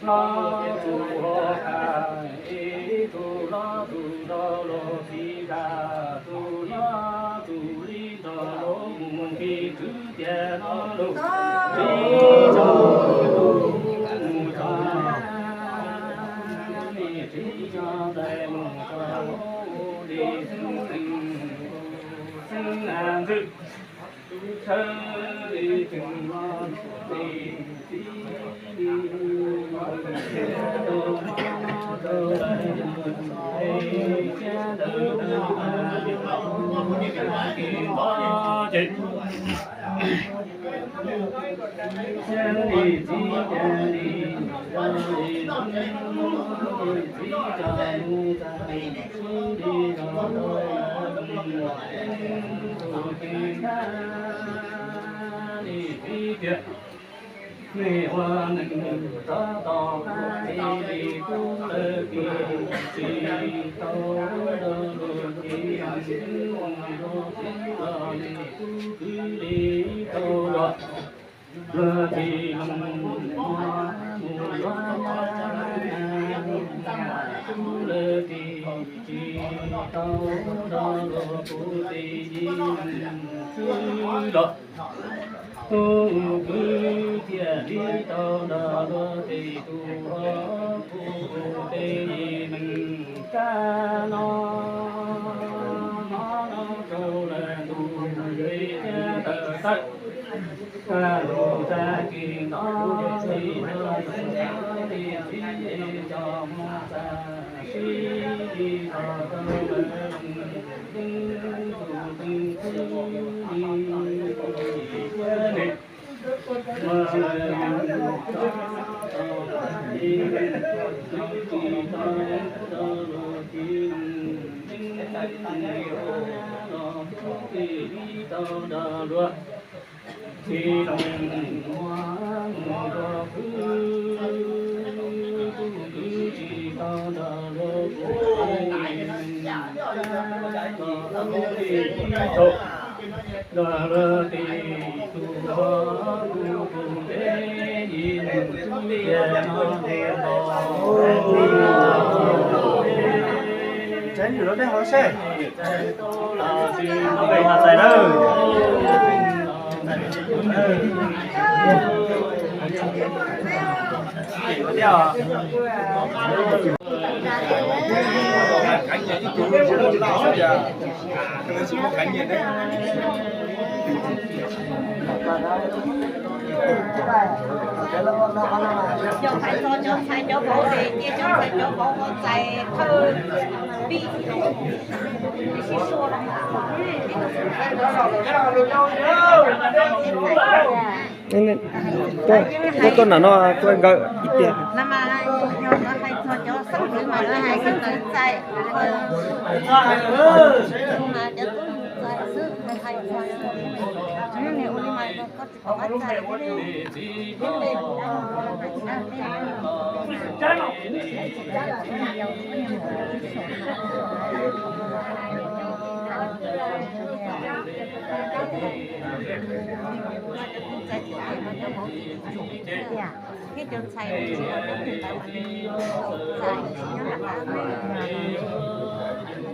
Hlob tus hauv qab, ib tug hlob tus nraug los txiv tag, tus hlob tus li nrog los mus nqi kwv tiag no los, tsis tso tus mus tso, tsis tso ntxhais mus tso, li xeeb xeeb ntxwg. Nej ua neej rov tau qab li tub lawv kev, tsis tau rau luag kev, tsis tau rau luag kev, tub kwv li tau los. Luag tsis los mus ua tub lawv kev, tsis tau rau luag kuv tes yim neeg kwv los. Tus kwv thiaj li tau nrog luag tes tus hlob kuv tes yim neeg kab no, no no rau lawm ntu ntawd thiaj tawm tawm. Lus tag kis no li no li tib cov mus tag sib li tau rau lawm leej twg tus twg xwb li li thiab ne. Tsav nyuam los dej hauv seb. Txais na. Yog hais txog cov ntxhais cov vauv ces cia cov ntxhais cov vauv ho txais thawj pib. Tuaj, tuaj nram no tuaj nkawm ib tiag. Mas yog lawv hais txog cov xeeb ntxwv mas lawv hais xeeb ntxwv txais, mas cov tub txais xwb, hais txog ua li mas. Thiab cov ntxhais tsis tau teb tus ntawd mas nws txais tsis nyob nram qab ne. Cov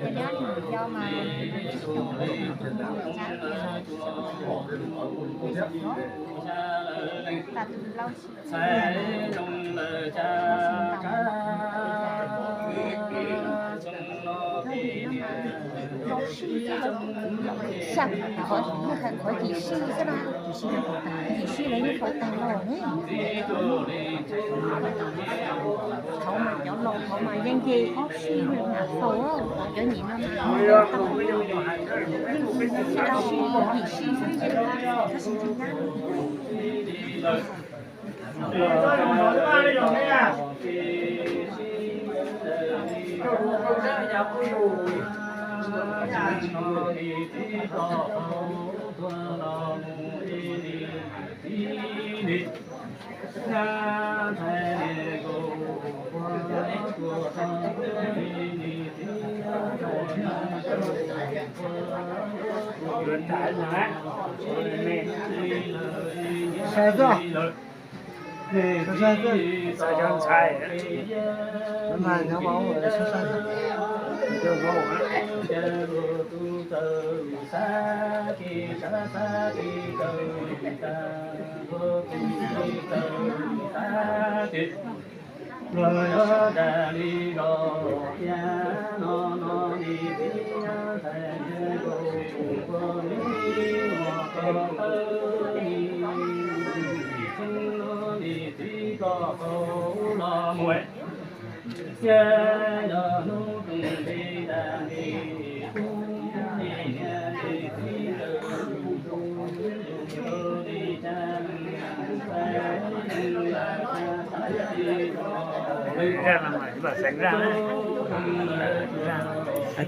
nyob nws cov mas tas tus laus xwb. Xyov, qhov yim sij xwb no, yim sij lawv yeej faus tag los ne. Qhov mas cov laus qhov mas yeej nce ob sij mam faus, cov nyuam no mas yeej nce ob sij, yim sij xwb yeej tab sis tsis nyab. Sai txog, sai txog, mas nyob mas sai txog.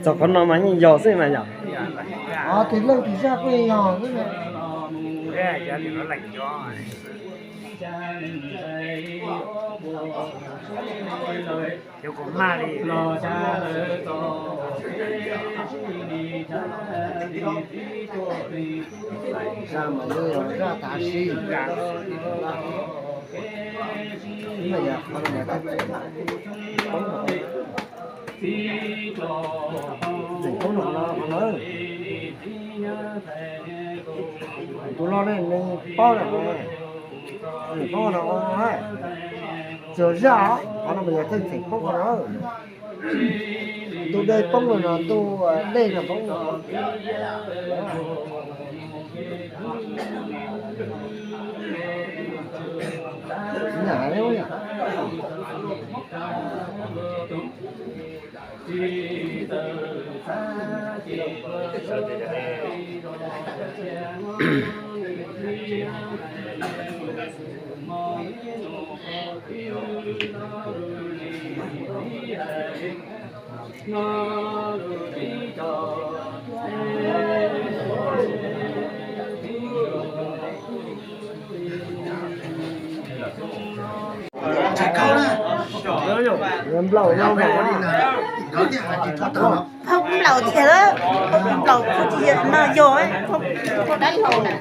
Txog qhov no mas yeej yog xwb mas yom. Tiv leej tiv zaj kuj yog xwb. Cov kuv mag li. Zaj mas lub zaj tav sib. Tseem poob no qhov no. Tus no ne nws paub lawm, nws paub no. Tsuas zaj qhov no mas yog txeej tseem poob qhov no. Ntuj dej poob los no ntuj dej no poob. Nplaum no, nplaum thiab, nplaum no yog dab laug na.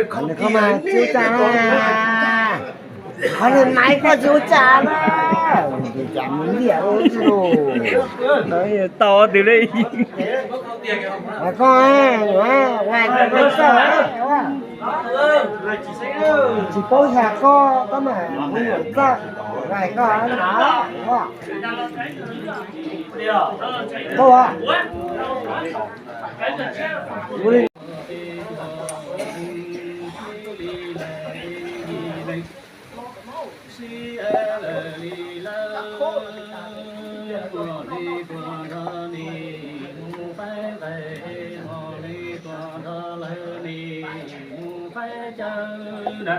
Nws koj mas tsis ua cas na. Qhov nws naiv koj tsis ua cas na. Tsis ua cas mus liaj ua tsis lus. Tau twg li. Koj, tsis paub xyov koj, koj mas kuv yuav txawj, koj no. Koj Lawv nim mus faib cawv na,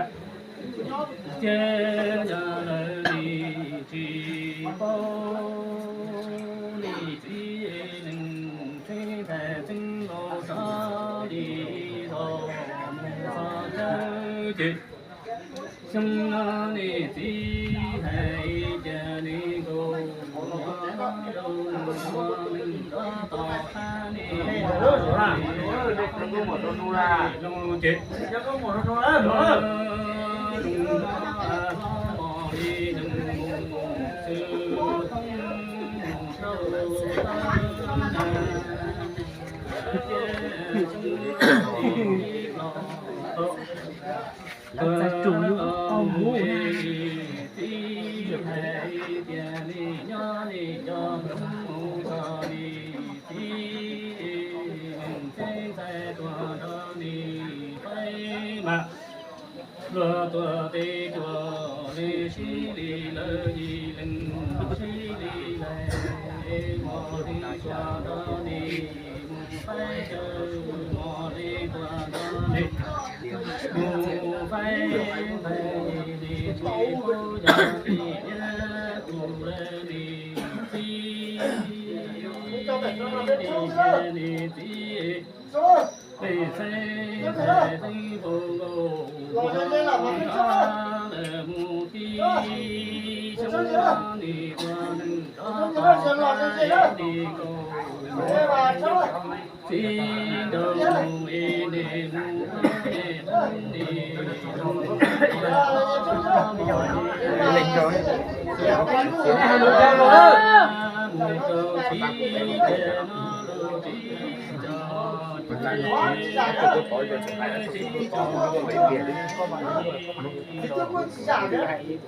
ces yog lawv nim tsis paub, nim txiv neej txheeb ntxhais txheeb laus rov nim los mus txog cawv ces xyoo no nim txiv hais tias nim nkaum rau mus ua neej nrov tom qab nim zoo ces zoo li neej xwb na. Lawv txais tsum yus tau mus na. Txiv hais tias nim nyob nim cov mus txog nim txiv, txiv ntxhais tuag nrog nim faib mas, luag tuag teb tuag li sib li lawv yim leej sib li lawm, mos li tuag nrog nim mus faib cawv, mos li tuag nrog nim mus faib ntxhais, nim txiv kuj yog nim nyiam kuv lawm nim txiv, nim txiv. Peb xeeb ntxhais xeeb npau nkaus, mus nrov lawm mus tib xyoo nim tua neeg nrov tau ib nim nkaus. Txiv nraug mus es nim mus es nim mus es nim mus mus rau txiv tias no rau txiv cov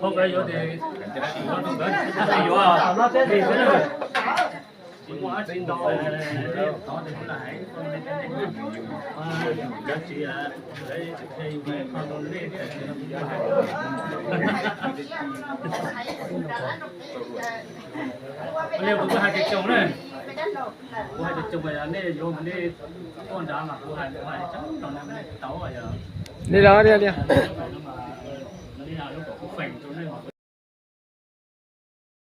Phob kab yuav tes, yuav, tsis muaj dab tsi ntau, tov tes kuv lam hais, nej kuv hais coob coob na, kuv hais coob coob nej yuav nej tuaj nrad mas kuv hais kuv hais tau yog. Li los li.